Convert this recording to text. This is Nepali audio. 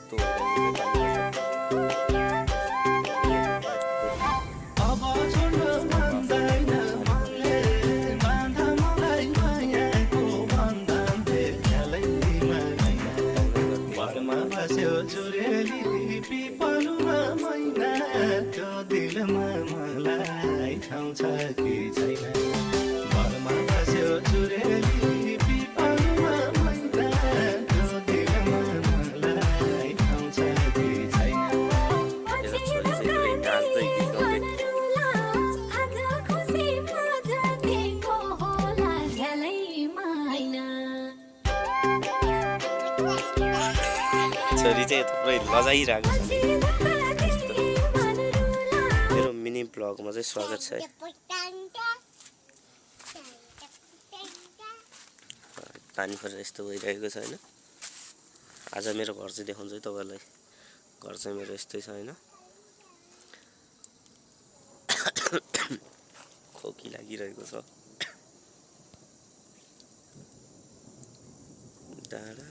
यस्तो भइरहेको अब छोड्न मान्दैन मनले बाँधा मलाई मायाको बन्धन खेलैमा घरमा बस्यो जुरेली पिपलुमा मैना त्यो दिलमा मलाई ठाउँ छ कि छैन घरमा बस्यो जुरेली पिपलुमा मैना त्यो दिलमा मलाई ठाउँ छ कि छैन मेरो छोरी चाहिँ पुरै नाच्दै गीत गाउँदै छोरी चाहिँ थुप्रै लजाइरहेको छ मेरो मिनी ब्लगमा चाहिँ स्वागत छ है पानी परेर यस्तो भइरहेको छ होइन आज मेरो घर चाहिँ देखाउँछु है तपाईँलाई घर चाहिँ मेरो यस्तै छ होइन खोकी लागिरहेको छ डाँडा